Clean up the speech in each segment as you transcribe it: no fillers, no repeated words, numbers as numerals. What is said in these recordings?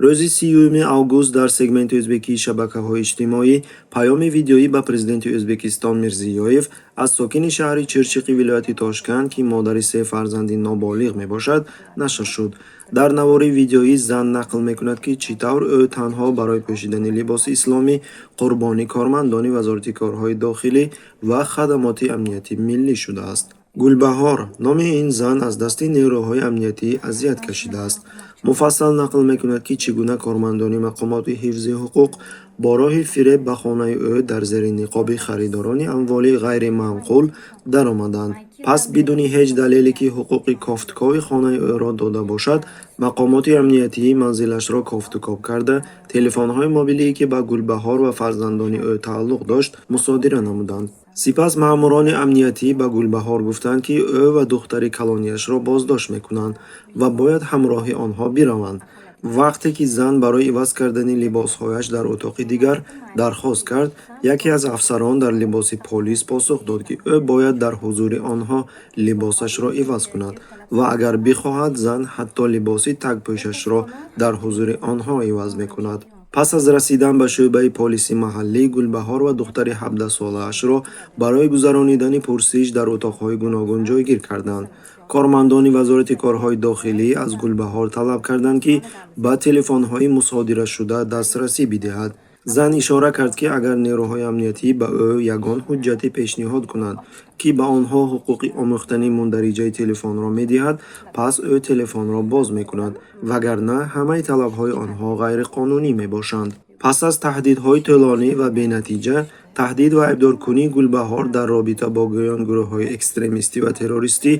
Рӯзи 30 август дар сегменти ӯзбекии шабакаҳои иҷтимоӣ паёми видеоӣ ба президенти Ӯзбекистон Мирзиёев аз сокини шаҳри Чирчиқи вилояти Тошканд, ки модари се фарзанди ноболиғ мебошад, нашр шуд. Дар навори видеоӣ зан нақл мекунад, ки чӣ тавр ӯ танҳо барои пӯшидани либоси исломӣ қурбони кормандони Вазорати корҳои дохилӣ ва хадамоти амнияти миллӣ шудааст. Гулбаҳор номи ин зан аз дасти нерӯҳои амниятӣ азият кашидааст. Муфассал нақл мекунад, ки чӣ гуна кормандони мақомоти ҳифзи ҳуқуқ бо роҳи фиреб ба хонаи ӯ дар зери ниқоби харидорони амволи ғайриманқул даромаданд. Пас бидуни ҳеҷ далеле, ки ҳуқуқи кофтукови хонаи ӯро дода бошад, мақомоти амниятӣ манзилашро кофтукоб карда, телефонҳои мобилие, ки ба Гулбаҳор ва фарзандони ӯ тааллуқ дошт, мусодира намуданд. Сипас маъмурони амниятӣ ба Гулбаҳор гуфтанд, ки ӯ ва духтари калонияшро боздошт мекунанд ва бояд ҳамроҳи онҳо бираванд. Вақте ки зан барои иваз кардани либосҳояш дар утоқи дигар дархост кард, яке аз афсарон дар либоси полис посух дод, ки ӯ бояд дар ҳузури онҳо либосашро иваз кунад ва агар бихоҳад, зан ҳатто либоси тагпӯшашро дар ҳузури онҳо иваз мекунад. Пас аз расидан ба шӯъбаи полиси маҳаллӣ, Гулбаҳор ва духтари 17-солаашро барои гузаронидани пурсиш дар утоқҳои гуногун ҷойгир карданд. Кормандони Вазорати корҳои дохилӣ аз Гулбаҳор талаб карданд, ки ба телефонҳои мусодирашуда дастрасӣ бидиҳад. Зан ишора кард, ки агар нерӯҳои амниятӣ ба ӯ ягон ҳуҷҷате пешниҳод кунанд, ки ба онҳо ҳуқуқи омӯхтани мундариҷаи телефонро медиҳад, пас ӯ телефонро боз мекунад, вагарна ҳамаи талабҳои онҳо ғайриқонунӣ мебошанд. Пас аз таҳдидҳои тӯлонӣ ва бенатиҷа, таҳдид ва айбдоркунии Гулбаҳор дар робита бо гӯён гурӯҳҳои экстремистӣ ва террористӣ,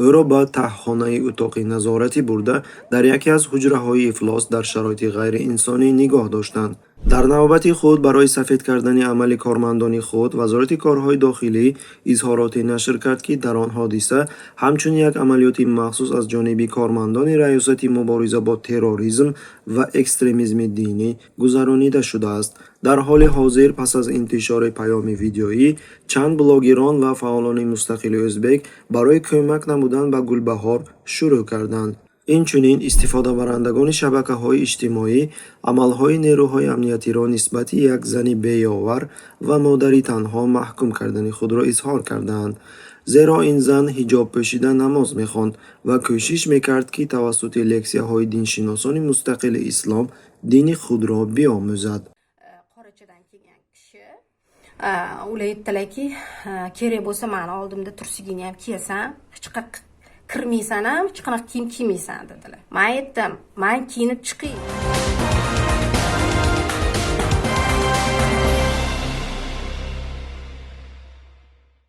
ӯро ба таҳхонаи утоқи назоратӣ бурда, дар яке аз ҳуҷраҳои ифлос дар шароити ғайриинсонӣ нигоҳ доштанд. Дар навбати худ, барои сафед кардани амали кормандони худ, Вазорати корҳои дохилӣ изҳороте нашр кард, ки дар он ҳодиса ҳамчун як амалиёти махсус аз ҷониби кормандони Раёсати мубориза бо терроризм ва экстремизми динӣ гузаронида шудааст. Дар ҳоли ҳозир, пас аз интишори паёми видеоӣ, чанд блогерон ва фаъолони мустақили ӯзбек барои кӯмак намудан ба Гулбаҳор шурӯъ карданд. Инчунин истифодабарандагони шабакаҳои иҷтимоӣ амалҳои нерӯҳои амниятиро нисбати як зани беёвар ва модари танҳо маҳкум кардани худро изҳор кардаанд, зеро ин зан ҳиҷоб пӯшида намоз мехонд ва кӯшиш мекард, ки тавассути лексияҳои диншиносони мустақили ислом дини худро биомӯзад. Qorachadan kelgan kishi, ular aytdilarki, kerak bo'lsa, mani oldimda trusigingni ham kiyasan, hech qayerga kirmaysan ham, hech qanaqa kiyim kiymaysan, dedilar. Man aytdim, man kiyinib chiqay.